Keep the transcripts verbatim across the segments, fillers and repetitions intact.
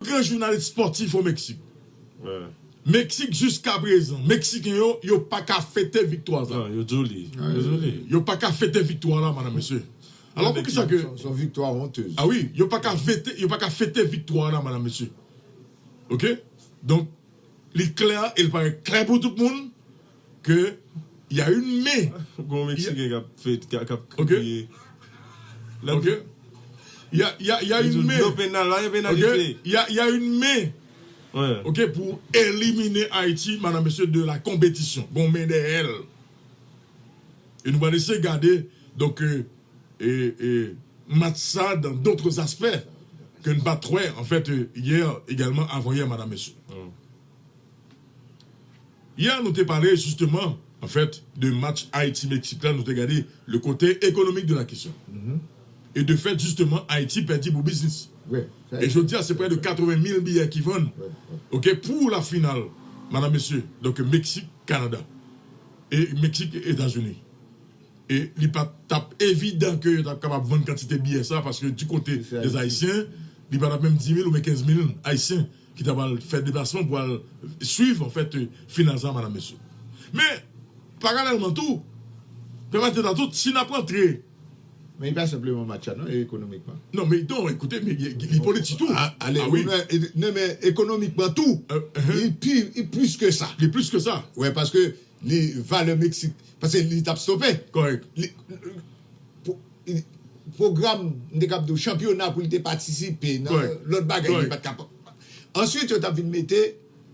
gran jounalis spòtif o Meksik. Meksik, jiska prezan, Meksiken yo, yo pa ka fete viktwa sa. Non, yo djoli. Yo djoli. Yo pa ka fete viktwa la, madam, mesye. Alò, poukisa ke... C'est une victoire honteuse. Ah wi, yo pa ka fete, yo pa ka fete viktwa la, madam, mesye. Ok? Donk, li klè e l parèt klè pou tout moun ke y a une main. Gon Meksiken k ap fè, k ap, k ap kriye. Ok. Y a, y a, y a une main. Dlo penal, la, y a penalite. Ok. Y a, y a une main. Ok, pou elimine Ayiti, madam, mesye, de la compétition. Gon men dèyè l. E nou pral eseye gade, donk, euh, e, e, match sa dans d'autres aspects ke n pa t wè, an fèt, yè egalman, avan yè, madam, mesye. Yè, nou te pale, jisteman, an fèt, de match Ayiti-Meksik la, nou te gade le kote ekonomik de la kesyon. E de fèt, jisteman, Ayiti pèdi pou biznis. E jodi a, se prè de katreven mil biyè ki vann. Ok, pou la final, madam, mesye, donk, Meksik, Kanada. E Meksik, Etazini. E li pa t ap evidan ke yo t ap kapab vann kantite biyè sa, paske di kote dè Ayisyen, li pa t ap menm dis mil oubyen kenz mil Ayisyen ki ta pral fè deplasman pou al swiv, an fèt, final sa, madam, mesye. Men, paralèlman tou, pèmèt nou tout, si n ap rantre... Men li pa senpleman match la, non, e ekonomikman. Non, men, non, ekoute, men li, li politik tou. Ah wi. Non, men ekonomikman tou, li pi, li plis ke sa. Li plis ke sa. Wi, paske li valè Meksik, paske li t ap stope. Kòrèk. Li, pou, li, pwogram, m te kab di w, chanpyona pou li te patisipe nan lòt bagay, li pa t kapab. Answit, yo t ap vin mete,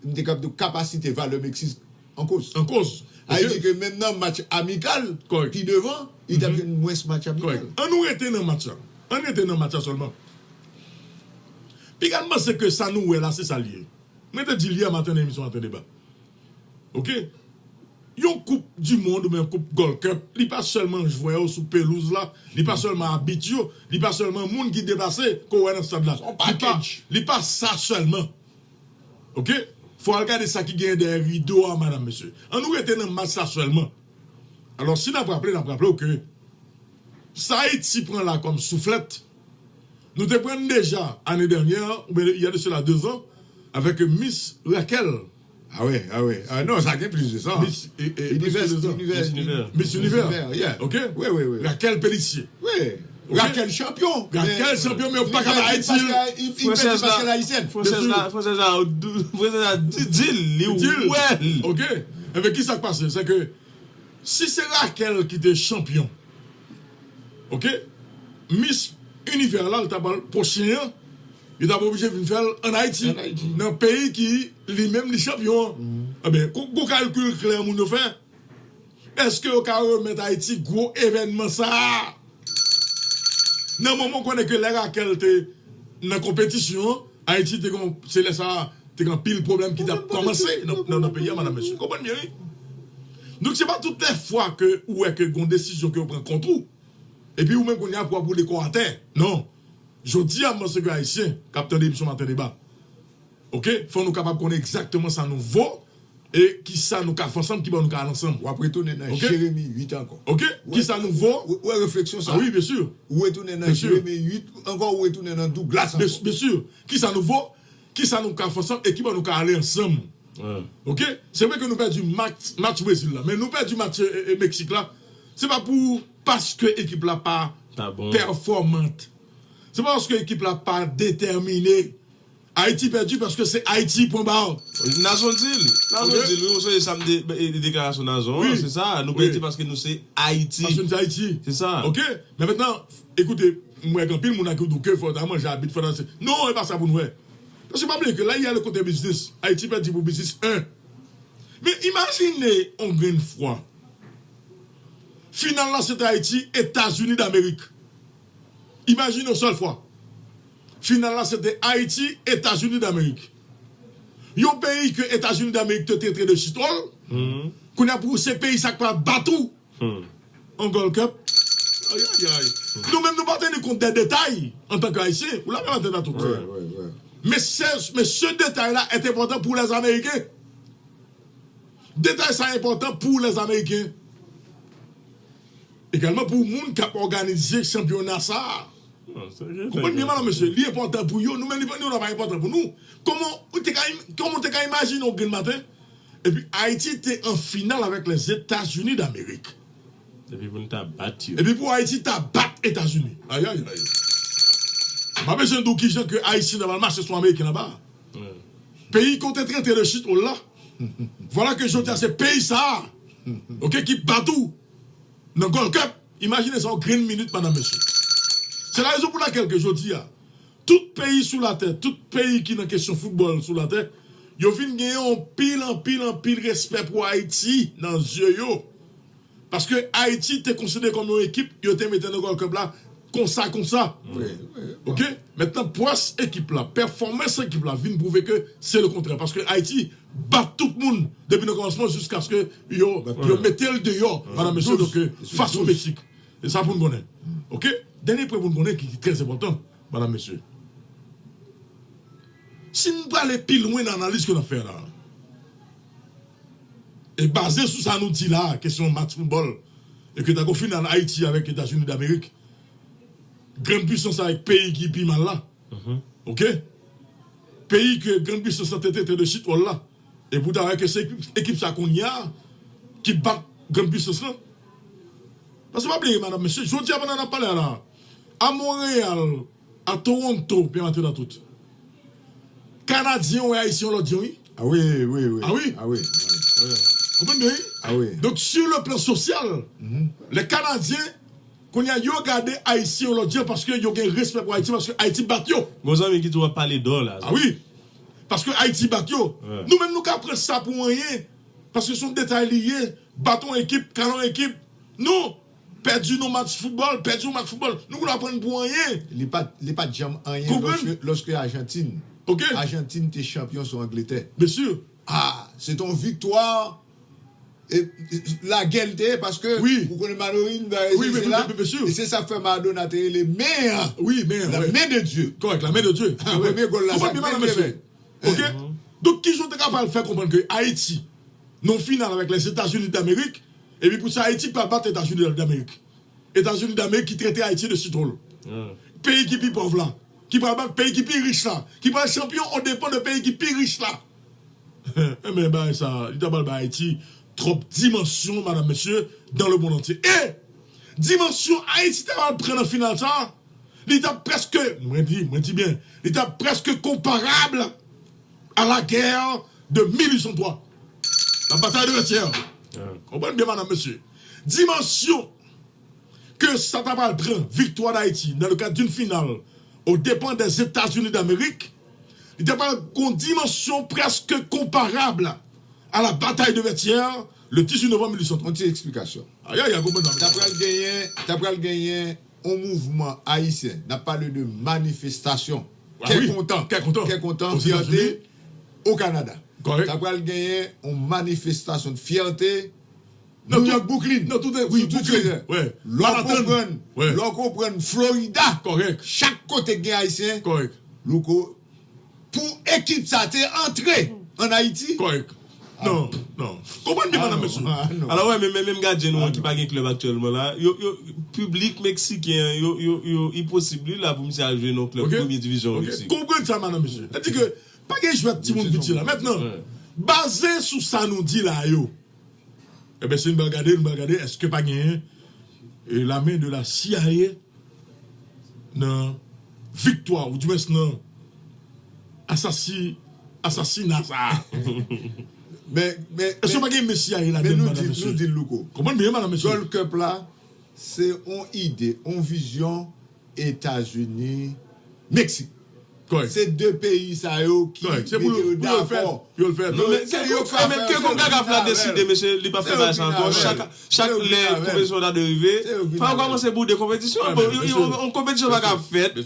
m te kab di w, kapasite valè Meksik an koz. An koz. Sa vle di ke menm nan match amikal, pi devan, li t ap jwenn mwens match amikal. Ann nou rete nan match la. Ann rete nan match la sèlman. Piga m panse ke sa nou wè la, se sa l ye. Mwen te di l yè maten nan emisyon Maten Deba. Ok? Yon koup di mond oubyen koup Gold Cup, li pa sèlman jwè yo sou pelouz la, li pa sèlman abit yo, li pa sèlman moun ki deplase ke w wè nan stad la. Li pa, li pa sa sèlman. Ok? Fò w al gade sa ki genyen dèyè rido a, madam, mesye. Ann nou rete nan match la sèlman. Alò, si n ap raple, n ap raple w ke sa Ayiti pran la kòm souflèt, nou te pran l deja ane dènyè, oubyen il y a de cela deux ans, avèk Miss Raquel. Ah wi, ah wi. Ah non, sa gen plis de sa. Miss, e, e, Univers, plis de sa. Univers, Miss Univers. Univers, yeah. Ok? Wi, wi, wi. Raquel Pellicier. Wi. Ok? Raquel chanpyon. Raquel chanpyon, men yo pa ka bay Ayiti. Fransèz la, fransèz la, fransèz la di l, li wè l. Ok? Enben, ki sa k pase? Se ke si se Raquel ki te chanpyon, ok? Miss Univers la, l ta pral pwochen an, yo t ap oblije vin fè l ann Ayiti, nan peyi ki li menm li chanpyon an. Enben, gon, gon kalkil klè moun yo fè. Èske yo ka remèt Ayiti gwo evènman sa a? Nan moman w konnen ke lè Raquel te nan konpetisyon an, Ayiti te gon, se lè sa a, te gen anpil pwoblèm ki t ap kòmanse nan, nan, nan peyi a, madam, mesye. Konprann byen, wi. Donk, se pa tout lè fwa ke ou wè ke gon desizyon ke yo pran kont ou. Epi ou menm kounye a pou w ap woule kò w atè. Non. Jodi a, m panse ke Ayisyen k ap tande emisyon Maten Deba, ok, fò nou kapab konnen egzakteman sa nou vo e kisa nou ka fè ansanm, kiba nou ka al ansanm. W ap retounen nan Jeremi uit ankò. Ok? Kisa nou vo? Ou wè refleksyon sa? Ah wi, byen si. Ou retounen nan Jeremi uit ankò, ou retounen nan Douglas ankò. Byen si. Kisa nou vo? Kisa nou ka fè ansanm e kiba nou ka ale ansanm? Ok? Se vre ke nou pèdi match, match Brezil la, men nou pèdi match, e, e, Meksik la. Se pa pou, paske ekip la pa pèfòmant. Se pa paske ekip la pa detèmine. Ayiti pèdi paske se Ayiti, pwen ba. Nazon di l. Nazon di l, wi, ou sonje sa m te, e, deklarasyon Nazon an, se sa, nou pèdi paske nou se Ayiti. Paske nou se Ayiti. Se sa. Ok? Men mentnan, ekoute, m wè gen anpil moun la ki di w ke fò w ta manje abit, fò w ta se. Non, e pa sa pou n wè. Paske pa bliye ke la, y a le kote biznis. Ayiti pèdi pou biznis, en. Men imajine yon grenn fwa. Final la, se te Ayiti, Etazini Damerik. Imajine yon sèl fwa. Final la, se te Ayiti, Etazini Damerik. Yon peyi ke Etazini Damerik te trete de chitòl, kounye a pou se peyi sa k pral bat ou an Gold Cup. Ayayay. Nou menm, nou pa teni kont de detay antanke Ayisyen. Ou lave latèt a tout. Men se, men se detay la est important pour les Américains. Detay sa enpòtan pou les Américains. Egalman pou moun k ap òganize chanpyona sa a. Konprann byen, madanm, mesye, li enpòtan pou yo, nou menm, li pa, nou, pa enpòtan pou nou. Kòman ou te ka im-, kòman ou te ka imajine yon grenn maten? Epi Ayiti te an final avèk Lèzetazini Damerik. Epi pou n ta bat yo. Epi pou Ayiti ta bat Etazini. Ayayay. M pa bezwen di w kijan ke Ayisyen ta pral mache sou Ameriken anba. Peyi kote trete de chit ou la. Vwala ke jodi a se peyi sa a, oke, ki bat ou nan Gold Cup. Imajine sa yon grenn minit, madanm, mesye. Se la rezon pou lakèl ke jodi a, tout peyi sou latè, tout peyi ki nan kesyon foutbòl sou latè, yo vin gen yon pil, anpil, anpil respè pou Ayiti nan zye yo. Paske Ayiti te konsidere kòm yon ekip, yo te mete nan Gold Cup la, konsa, konsa. Wi, wi, wi. Oke? Mentnan, pwès ekip la, pèfòmans ekip la vin pwouve ke se le kontrè. Paske Ayiti bat tout moun depi nan kòmansman jiskaske yo, yo mete l deyò, madanm, mesye, donk, fas o Meksik. E sa pou n konnen. Oke? Dènye pwen pou n konnen ki, ki trè enpòtan, madanm, mesye. Si n prale pi lwen nan analiz ke n ap fè la, e baze sou sa nou di la, kesyon match foutbòl, e ke ta gen final Ayiti avèk Etazini Damerik, grann pwisans avèk peyi ki pi mal la. Oke? Peyi ke grann pwisans lan te tete de chit wòl la. E pou ta wè ke se ekip, ekip sa kounye a ki bat grann pwisans lan. Paske pa bliye, madanm, mesye, jodi a pandan n ap pale a la, a Monreyal, a Toronto, Pè Mateo nan tout. Kanadyen wè Ayisyen yon lòt jan, wi. Ah wi, wi, wi. Ah wi. Ah wi. Konprann byen, wi. Ah wi. Donk, sur le plan social, lè Kanadyen, kounye a, yo gade Ayisyen yon lòt jan paske yo gen respè pou Ayiti, paske Ayiti bat yo. Gon zanmi ki di w ap pale dò la. Ah wi. Paske Ayiti bat yo. Wi. Nou menm, nou ka pran sa pou anyen. Paske se yon detay li ye. Bat yon ekip, kale yon ekip. Non. Pèdi nan match foutbòl, pèdi yon match foutbòl. Nou konn aprann pou anyen. Li pa t, li pa t janm anyen lòske, lòske Ajantin. Oke. Ajantin te chanpyon sou Angletè. Byen si. Ah, se te yon viktwa. E, e, lagè l te ye, paske ou konnen Malorin, bagay se la. E se sa k fè Maradona te rele men an. Wi, men an, la men de Dye. Kòrèk, la men de Dye. Ah, premye gòl la, sa k te byen fè. Oke? Donk, kijan w te kapab fè konprann ke Ayiti, nan final avèk Lèzetazini Damerik, epi pou sa Ayiti pa bat Etazini Damerik? Etazini Damerik ki trete Ayiti de chitwòl. Peyi ki pi pòv la, ki pral bat peyi ki pi rich la, ki pral chanpyon o depan de peyi ki pi rich la. Enben, bagay sa, li ta pral bay Ayiti twòp dimansyon, madanm, mesye, dans le monde entier. E dimansyon Ayiti ta pral pran nan final sa, li ta prèske, mwen di, mwen di byen, li ta prèske konparab à la guerre de mil huit cent trois. La bataille de Vertières. Konprann byen, madanm, mesye. Dimansyon ke sa ta pral pran viktwa Dayiti dans le cadre d'une finale aux dépens des États-Unis d'Amérique, li ta pral gon dimansyon prèske konparab à la bataille de Vertières le dix-huit novembre mil huit cent trois. Yon ti eksplikasyon. Ayayay, konprann sa. Ta pral genyen, ta pral genyen yon mouvman ayisyen. N ap pale de manifestasyon. Ah wi, kè kontan. Kè kontan. Kè kontan, fyète, o Kanada. Kòrèk. Ta pral genyen yon manifestasyon de fyète New York, Brooklyn. Nan tout, wi, sou tout Brooklyn, teren. Lè w konprann, lè w konprann Florida, chak kote k gen Ayisyen, louko, pou ekip sa te antre ann Ayiti. Kòrèk. Non, non. Konprann byen, madanm, mesye. Alò, wè, men, men, menm gadyen nou an ki pa gen klèb aktyèlman la, yo, yo, piblik meksiken an, yo, yo, yo, li posib, wi, la pou misye al jwe nan klèb premye divizyon Meksik. Konprann sa, madanm, mesye. Sa di ke pa gen jwèt timoun piti la. Mentnan, baze sou sa nou di la yo, enben, si nou pral gade, nou pral gade, èske pa genyen, e, la main de la C I A nan viktwa, ou dimwens nan asasi-, asasina sa a? Men, men, èske pa gen men C I A ladan, madanm, mesye? Nou di l, louko. Konprann byen, madanm, mesye. Gold Cup la, se yon ide, yon vizyon Etazini, Meksik. Kòrèk. Se de peyi sa yo ki mete yo dakò. Pou yo l fè. Non, men ke, men ke konkakaf la deside, mesye, li p ap fè bagay sa ankò. Chak, chak lè konpetisyon ta dwe rive, fò yo kòmanse boude konpetisyon. Bon, yon, yon konpetisyon pa ka ap fèt,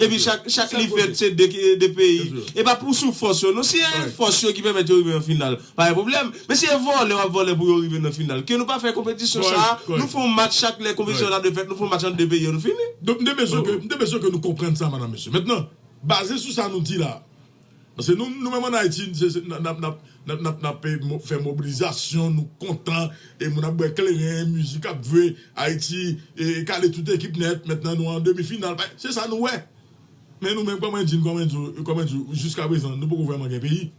epi chak, chak li fèt, se de, de peyi. E pa pou sou fòs yo, non, si e fòs yo ki pèmèt yo rive an final, pa gen pwoblèm. Men si e vòlè w ap vòlè pou yo rive nan final, ke nou pa fè konpetisyon sa a, nou fè yon match chak lè konpetisyon ta dwe fèt, nou fè yon match ant de peyi yo, nou fini. Donk, m te bezwen ke, m te bezwen ke nou konprann sa, madanm, mesye. Mentnan, baze sou sa nou di la, Paske nou, nou menm ann Ayiti, se, se, n ap, n ap, n ap, n ap, n ap, n ap, eh, mo- fè mobilizasyon, nou kontan, e moun ap bwè kleren, mizik ap jwe, Ayiti, e kale tout ekip nèt, mentnan nou an demi final. Bay- Se sa nou wè. Men nou menm, kòman di, kòman di, kòman di, jiska prezan, nou poko vrèman gen peyi.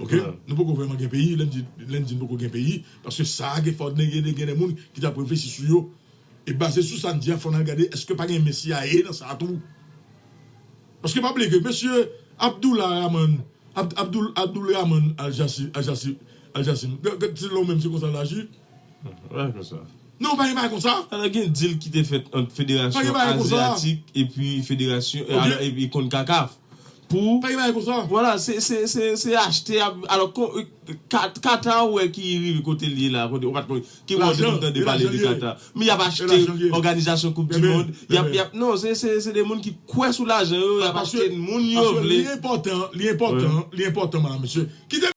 Ok? Nou poko vrèman gen peyi, lè n di, lè n di n poko gen peyi, paske sa gen fò gen, gen, gen de moun ki t ap reflechi sou yo. E baze sou sa n di a, fò n al gade, èske pa gen men C I A nan sa tou? Paske pa bliye ke mesye Abdullah Rahman, Ab- Abdul, Abdul Rahman Al Jassim, Al Jassim, Al Jassim. Gad, gad, se lè w menm, se konsa l aji. Wè, konsa. Non, pa gen bagay konsa. Alò, gen deal ki te fèt ant Federasyon Azyatik epi Federasyon, epi Konkakaf. Pou. Pa gen bagay konsa. Vwala, se, se, se, se achte. Alò, Kata wè ki rive kote l ye la, kote, ou pa t konn, ki mwen te konn tande pale de Kata. Men y ap achte òganizasyon Koup di Mond. Y ap, y ap, non, se, se, se de moun ki kwè sou lajan yo, y ap achte moun yo vle. Li enpòtan, li enpòtan, li enpòtan, madam, mesye. Kite